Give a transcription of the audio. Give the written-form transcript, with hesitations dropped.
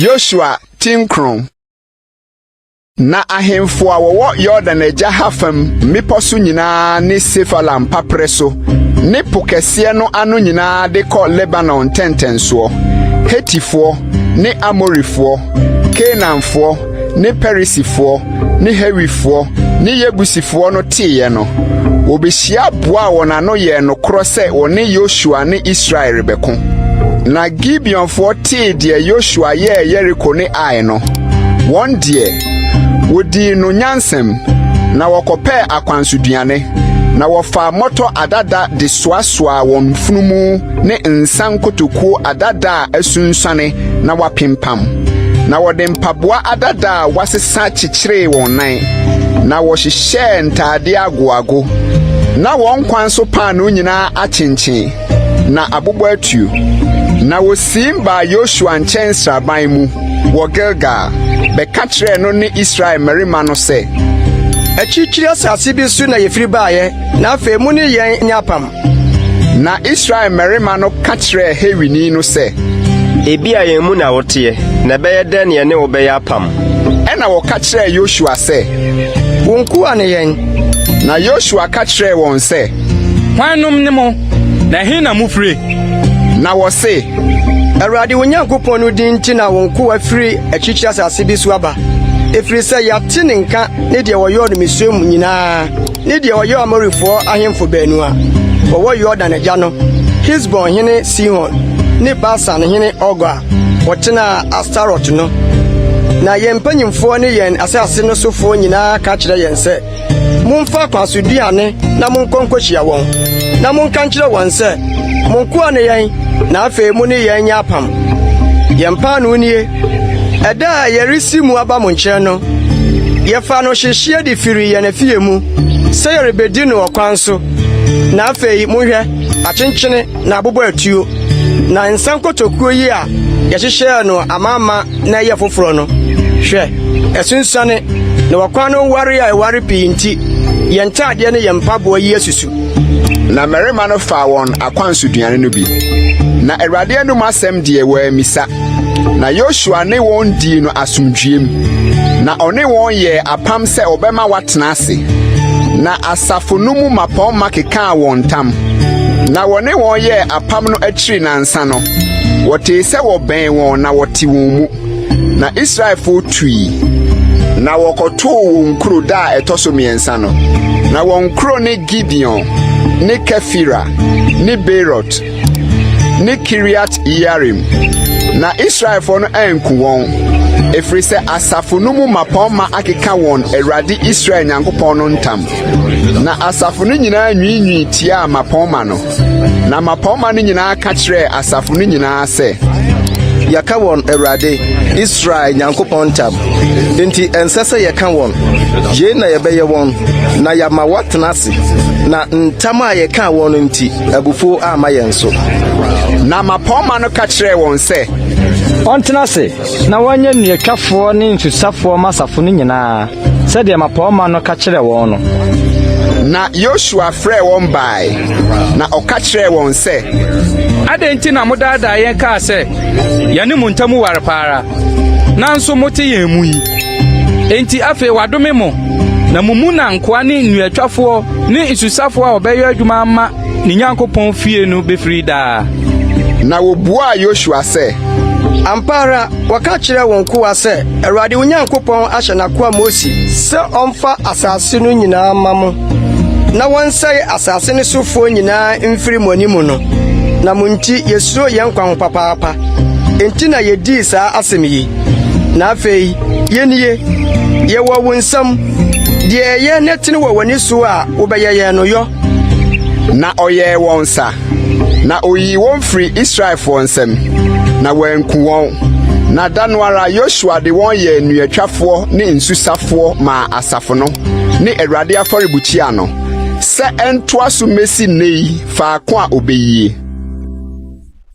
Yosua ti nkron. Na ahemfo a wɔwɔ Yordan agya ha fam mmepɔ so nyinaa ne Sefela mpaperɛ so ne po kɛseɛ no ano nyinaa de kɔ Lebanon ntɛntɛnsoɔ, Hetifoɔ ne Amorifoɔ, Kanaanfoɔ ne Perisifoɔ ne Hewifoɔ ne Yebusifoɔ no teeɛ no, wɔbɛhyia boaa wɔn ano yɛɛ nokorɔ sɛ wɔne Yosua ne Israel rebɛko. Na Gibeonfoɔ tee deɛ Yosua yɛɛ Yeriko ne Ai no, wɔn deɛ, wɔdii no nyansam, na wɔkɔpɛɛ akwansoduane, na wɔfaa mmɔtɔ adada de soasoaa wɔn mfunumu ne nsa nkotokuo adada a asunsuane na wɔapempam. Na wɔde mpaboa adada a wɔasesa kyekyeree wɔn nan, na wɔhyehyɛɛ ntadeɛ agoago. Na wɔn kwan so paanoo nyinaa akyenkyen, na abobɔ atuo. Na wosiim baa Yosua nkyɛn nsraban mu wɔ Gilgal, bɛka kyerɛɛ no ne Israel mmarima no sɛ, Akyirikyiri asase bi so na yɛfiri baeɛ, na afei mo ne yɛn nyɛ apam. Na Israel mmarima no ka kyerɛɛ Hewini no sɛ, Ebia yɛn mu na woteɛ, na ɛbɛyɛ dɛn na yɛne wo bɛyɛ apam? Ɛnna wɔka kyerɛɛ Yosua sɛ, Wo nkoa ne yɛn. Na Yosua ka kyerɛɛ wɔn sɛ, Hwannom ne mo, na ɛhe na mofire? Na wɔse, Awurade wo Nyankopɔn no din nti na wo nkoa firi akyirikyiri asase bi so aba, ɛfiri sɛ yɛate ne nka ne deɛ ɔyɔɔ no Misraim nyinaa ne deɛ ɔyɔɔ Amorifoɔ ahemfo baanu a wɔwɔ Yordan agya no, Hesbon hene Sihon ne Basan hene Og a wɔtenaa Astarot no. Na yɛn mpanyimfoɔ ne yɛn asase no sofoɔ nyinaa ka kyerɛ yɛn sɛ, Momfa akwansoduane na monkɔ nkohyia wɔn, na monka nkyerɛ wɔn sɛ, 'Mo nkoa ne yɛn, na afei mo ne yɛn nyɛ apam. Yɛn paanoo nie. Ɛda a yɛresi mu aba mo nkyɛn no, yɛfaa no hyehyeɛ de firii yɛn afie mu sɛ yɛrebedi no ɔkwan so. Na afei monhwɛ, akyenkyene na abobɔ atuo, na nsa nkotokuo yi a yɛhyehyɛɛ no amaama na ɛyɛ foforɔ no, hwɛ, asunsuane, na ɔkwan no ware a ɛware pii nti, yɛn ntaadeɛ ne yɛn mpaboa yi asusu. Na mmarima no faa wɔn akwansoduane no bi, na Awurade anom asɛm deɛ wɔammisa. Na Yosua ne wɔn dii no asomdwoe mu, na ɔne wɔn yɛɛ apam sɛ ɔbɛma wɔatena ase. Na asafo no mu mmapɔmma kekaa wɔn ntam, na wɔne wɔn yɛɛ apam no akyiri nnansa no, wɔtee sɛ wɔbɛn wɔn na wɔte wɔn mu. Na Israelfoɔ tui, na wɔkɔtoo wɔn nkuro da a ɛtɔ so mmiɛnsa no. Na wɔn nkuro ne Gibeon ne Kefira ne Beerot ne Kiriat-Yearim. Na Israelfoɔ no anku wɔn, ɛfiri sɛ asafo no mu mmapɔmma akeka wɔn Awurade Israel Nyankopɔn no ntam. Na asafo no nyinaa nwiinwii tiaa mmapɔmma no. Na mmapɔmma no nyinaa ka kyerɛɛ asafo no nyinaa sɛ, Yɛaka wɔn Awurade, Israel Nyankopɔn ntam, enti ɛnsɛ sɛ yɛka wɔn. Yei na yɛbɛyɛ wɔn, na yɛama wɔatena ase, na ntam a yɛkaa wɔn no nti, abufuo amma yɛn so. Na mmapɔmma no ka kyerɛɛ wɔn sɛ, Ɔntena ase na wɔnyɛ nnuatwafoɔ ne nsusafoɔ mma asafo no nyinaa, sɛdeɛ mmapɔmma no ka kyerɛɛ wɔn no. Na Yosua frɛɛ wɔn bae, na ɔka kyerɛɛ wɔn sɛ, Adɛn nti na modaadaa yɛn kaa sɛ, 'Yɛne mo ntam ware pa ara, nanso mote yɛn mu yi? Enti afei wɔadome mo, na mo mu na nkoa ne nnuatwafoɔ ne nsusafoɔ a wɔbɛyɛ adwuma ama ne Nyankopɔn fie no befiri daa. Na wobuaa Yosua sɛ. Ampa ara, wɔka kyerɛɛ wo nkoa sɛ, 'Awurade wo Nyankopɔn ahyɛ n'akoa Mose sɛ ɔmfa asase no nyinaa mma mo, na wɔnsɛe asase no sofoɔ nyinaa mfiri mo anim no. Na mo nti yesuro yɛn nkwa ho papaapa, enti na yedii saa asɛm yi. Na afei, yɛn nie, yɛwɔ wo nsam, deɛ ɛyɛ na ɛtene wɔ w'ani so a wobɛyɛ yɛn no, yɔ. Na ɔyɛɛ wɔn sa, na oyii wɔn firii Israelfoɔ nsam, na wɔanku wɔn. Na da no ara Yosua de wɔn yɛɛ nnuatwafoɔ ne nsusafoɔ maa asafo no ne Awurade afɔrebukyia no, sɛ ɛntoa so mmɛsi nnɛ yi faako a ɔbɛyie.